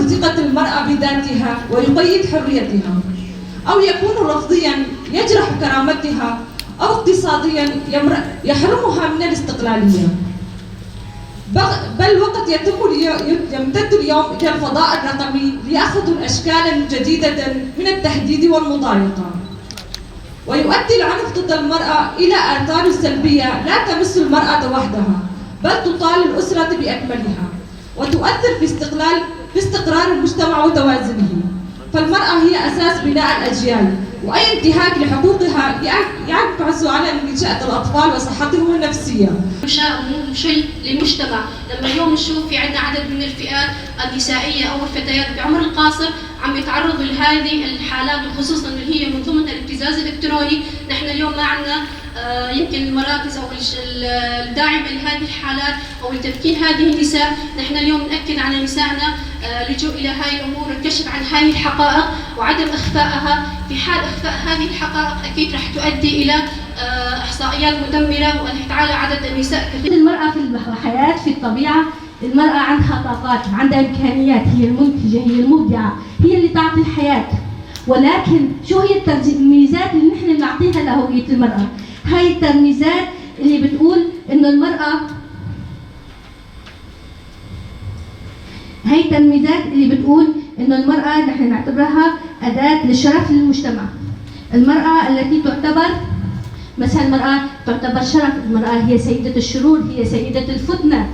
ثقة المرأة بذاتها ويقيد حريتها، أو يكون لفظيا يجرح كرامتها، أو اقتصاديا يحرمها من الاستقلالية. بل وقد يمتد اليوم إلى الفضاء الرقمي ليأخذ أشكالا جديدة من التهديد والمضايقة. ويؤدي العنف ضد المرأة إلى آثار سلبية لا تمس المرأة وحدها، بل تطال الأسرة بأكملها وتؤثر في استقرار المجتمع وتوازنه. فالمرأة هي أساس بناء الأجيال، وأي انتهاك لحقوقها ينعكس على منشأة الأطفال وصحتهم النفسية. مشل للمجتمع. لما اليوم نشوف في عندنا عدد من الفئات النسائية أو الفتيات بعمر القاصر عم يتعرضوا لهذه الحالات، وخصوصا اللي هي من ضمنها الابتزاز الإلكتروني. نحن اليوم ما عندنا يمكن المراكز أو الداعمة لهذه الحالات أو لتمكين هذه النساء. نحن اليوم نأكد على نسائنا اللجوء إلى هذه الأمور، الكشف عن هذه الحقائق وعدم إخفائها. في حال إخفاء هذه الحقائق أكيد رح تؤدي إلى إحصائيات مدمرة، ورح تعالى عدد النساء كثير. المرأة في الحياة، في الطبيعة، المرأة عندها طاقات، عندها إمكانيات، هي المنتجة، هي المبدعة، هي اللي تعطي الحياة. ولكن شو هي الترميزات اللي نحن بنعطيها لهوية المرأة؟ هاي الترميزات اللي بتقول إنه المرأة، هاي الترميزات اللي بتقول إنه المرأة نحن نعتبرها أداة للشرف للمجتمع. المرأة التي تعتبر مثلا المرأة تعتبر شرف، المرأة هي سيدة الشرور، هي سيدة الفتنة.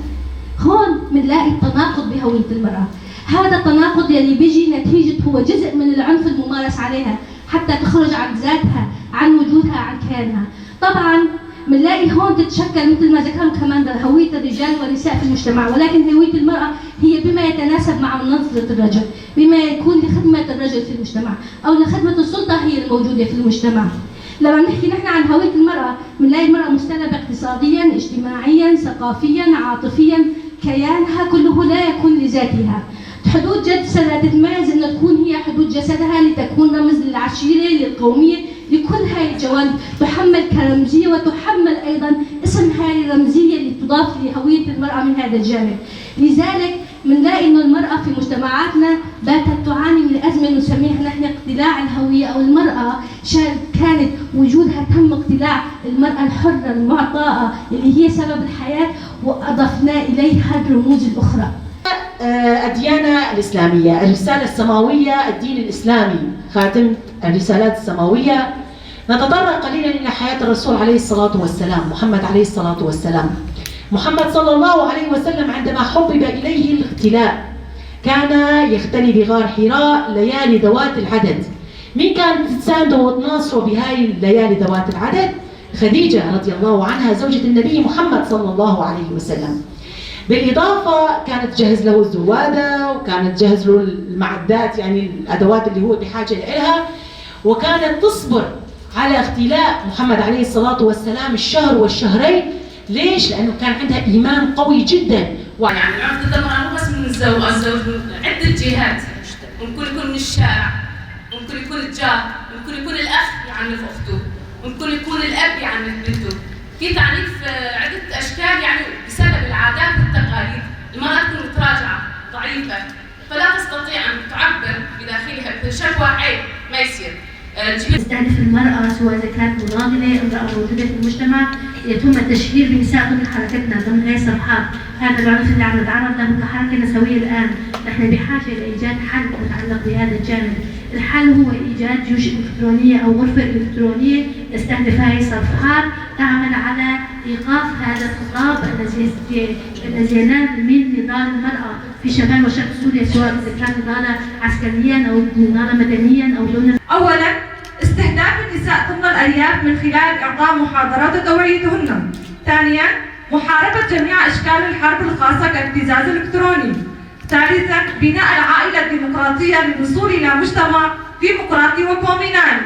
هون بنلاقي التناقض بهوية المرأة. هذا التناقض يلي بيجي نتيجة هو جزء من العنف الممارس عليها حتى تخرج عن ذاتها، عن وجودها، عن كيانها. طبعا بنلاقي هون تتشكل مثل ما ذكروا كمان هوية الرجال والنساء في المجتمع، ولكن هوية المرأة هي بما يتناسب مع نظرة الرجل، بما يكون لخدمة الرجل في المجتمع أو لخدمة السلطة هي الموجودة في المجتمع. لما نحكي نحن عن هوية المرأة بنلاقي المرأة مستلبة اقتصاديا، اجتماعيا، ثقافيا، عاطفيا، كيانها كله لا يكون لذاتها. حدود جسدها تتميز أن تكون هي حدود جسدها لتكون رمز للعشيرة، للقومية، لكل هاي الجوانب تحمل كرمزية، وتحمل أيضا اسم هاي الرمزية اللي تضاف لهوية المرأة من هذا الجانب. لذلك بنلاقي أن المرأة في مجتمعاتنا باتت تعاني من أزمة نسميها نحن اقتلاع الهوية، أو المرأة كانت وجودها تم اقتلاع المرأة الحرة المعطاءة اللي هي سبب الحياة، وأضفنا إليها الرموز الأخرى. الديانة الإسلامية، الرسالة السماوية، الدين الإسلامي، خاتم الرسالات السماوية. نتطرق قليلا إلى حياة الرسول عليه الصلاة والسلام، محمد عليه الصلاة والسلام. محمد صلى الله عليه وسلم عندما حبب إليه الاختلاء كان يختلي بغار حراء ليالي ذوات العدد. مين كانت تسانده وتناصره بهاي الليالي ذوات العدد؟ خديجة رضي الله عنها زوجة النبي محمد صلى الله عليه وسلم. بالإضافة كانت تجهز له الزوادة، وكانت تجهز له المعدات، يعني الأدوات اللي هو بحاجة لها، وكانت تصبر على اختلاء محمد عليه الصلاة والسلام الشهر والشهرين. ليش؟ لأنه كان عندها إيمان قوي جدا. يعني العنف ضد المرأة مو بس من الزوج، من عدة جهات، ممكن يكون من الشارع، ممكن يكون الجار، ممكن يكون الأخ يعنف أخته، ممكن يكون الأب يعنف بنته. في تعنيف عدة أشكال، يعني بسبب العادات والتقاليد المرأة تكون متراجعة ضعيفة، فلا تستطيع أن تعبر بداخلها، شكوى عيب ما يصير. تستهدف المرأة سواء إذا كانت مناضلة، امرأة موجودة في المجتمع، يتم التشهير بنساء ضمن حركتنا ضمن هاي الصفحات. هذا العنف اللي عم نتعرض له كحركة نسوية الآن، نحن بحاجة لإيجاد حل متعلق بهذا الجانب. الحل هو إيجاد جيوش إلكترونية أو غرفة إلكترونية تستهدف هاي الصفحات، تعمل على إيقاف هذا الخطاب الذي ينال من نضال المرأة في شمال وشرق سوريا، سواء إذا كان نضالها عسكريا أو نضالها مدنيا أو دون. أولا، استهداف النساء ضمن الأرياف من خلال إعطاء محاضرات وتوعيتهن. ثانيا، محاربة جميع أشكال الحرب الخاصة كالابتزاز الإلكتروني. ثالثا، بناء العائلة الديمقراطية للوصول إلى مجتمع ديمقراطي وكومينال.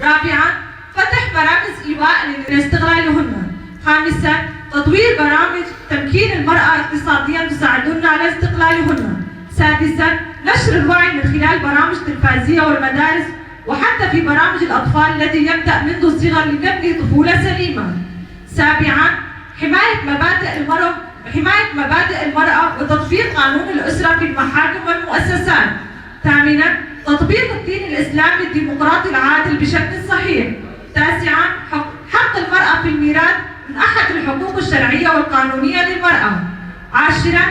رابعا، فتح مراكز إيواء لاستغلالهن. خامسا، تطوير برامج تمكين المرأة اقتصاديا تساعدهن على استقلالهن. سادسا، نشر الوعي من خلال برامج تلفزيونية والمدارس وحتى في برامج الأطفال التي يبدأ منذ الصغر لنبني طفولة سليمة. سابعا، حماية مبادئ المرأة تطبيق قانون الأسرة في المحاكم والمؤسسات. ثامنا، تطبيق الدين الإسلامي الديمقراطي العادل بشكل صحيح. تاسعا، حق المرأة في الميراث من أحد الحقوق الشرعية والقانونية للمرأة. عاشرا،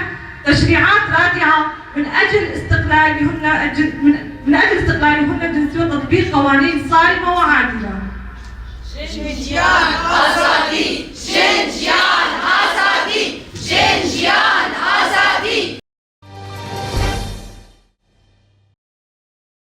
تشريعات رادعة من أجل استقلالهن الجنسي وتطبيق قوانين صارمة وعادلة.